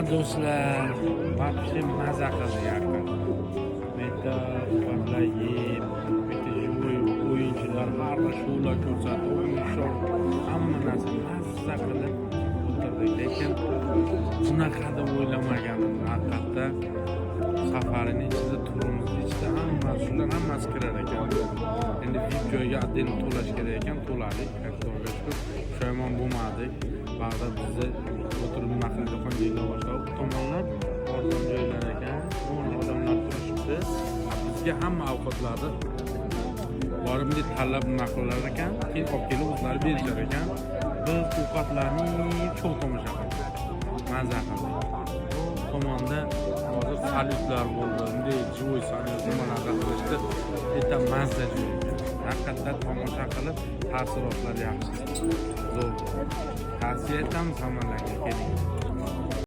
Do'stlar, вообще maza qildik haqiqatdan. Bu yerda ovqatlar yeb, bu yerda живой o'yinchilar, har xil shoular ko'rsatdi, o'yin shou, hamma narsa mazza qilib o'tirdik. Lekin bunaqa deb o'ylamagandim haqiqatda. Safarini ichida, turimizni ichida hammasi, shular hammasi kirar ekan. Endi VIP joyga отдельно to'lash kerak ekan, to'ladik. Xudoga shukur, pushaymon bo'lmadik. Ba'zida bizni o'tirib nima qiladigan joylar boshqa. U tomonlar arzon joylar ekan. Mana odamlar turishibdi. Bizga hamma ovqatlarni borib bunday tanlab nima qilar ekan, keyin olib kelib o'zlari berishar ekan. Biz ovqatlarni cho'g' tomosha qildik. Maza qildik. U tomonda hozir salyutlar bo'ldi. Bunday живой salyut nimalarni qilishdi. Bitta mazza joy ekan. Haqiqatdan tomosha qilib, taassurotlar yaxshi. Zo'r. Tavsiya etamiz hammalarga, keling.